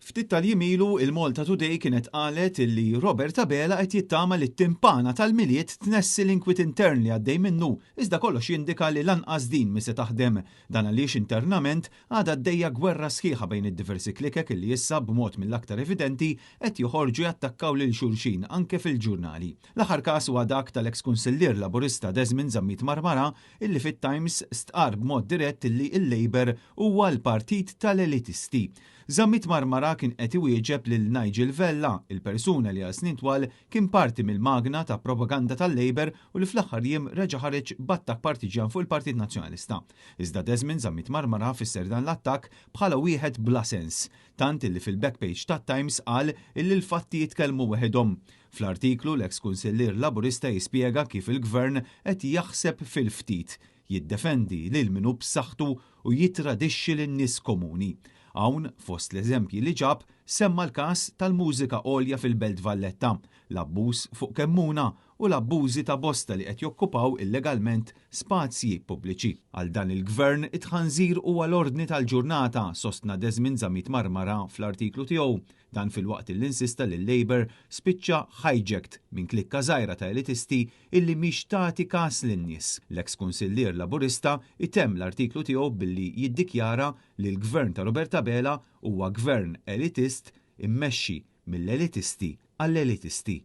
Ftit tal-jiem ilu, il-Malta Today kienet qalet illi Robert Abela qed jittama li t-timpana tal-Milied tnessi l-inkwiet intern li għaddej minnu, iżda kollox jindika li lanqas din mhi se taħdem. Dan għaliex internament għadha għaddejja gwerra sħiħa bejn id-diversi klikek illi issa b'mod mill-aktar evidenti qed joħorġu jattakkaw lil xulxin anke fil-ġurnali. L-aħħar każ huwa dak tal-eks kunsillier Laburista Desmond Zammit Marmara illi fit-Times stqarr b'mod dirett illi l-Labour huwa l-partit tal-elitisti. Zammit Marmara kien qed iwieġeb lil Nigel Vella, il-persuna li għal snin twal kien parti mill-magna ta' propaganda tal-Labour u li fl-aħħar jiem reġa' ħareġ b'attakk partiġjan fuq il-Partit Nazzjonalista. Iżda Desmond Zammit Marmara fisser dan l-attakk bħala wieħed bla sens, tant illi fil-backpage tat-Times qal illi l-fatti jitkellmu weħidhom. Fl-artiklu l-eks kunsillier Laburista jispjega kif il-Gvern qed jaħseb fil-ftit, jiddefendi lil min hu b'saħħtu u jittradixxi lin-nies komuni. Hawn, fost l-eżempji li ġab, semma l-każ tal-mużika għolja fil-Belt Valletta, l-abbuż fuq Kemmuna u l-abbużi ta' bosta li qed jokkupaw illegalment spazji pubbliċi. Għal dan il-Gvern, it-tħanżir huwa l-ordni tal-ġurnata, sostna Desmond Zammit Marmara fl-artiklu tiegħu. Dan filwaqt li insista li l-Labour spiċċa hijacked minn klikka żgħira ta' elitisti illi mhix tagħti kas lin-nies. L-eks kunsillier Laburista itemm l-artiklu tiegħu billi jiddikjara li l-Gvern ta' Robert Abela huwa gvern elitist immexxi mill-elitisti għall-elitisti.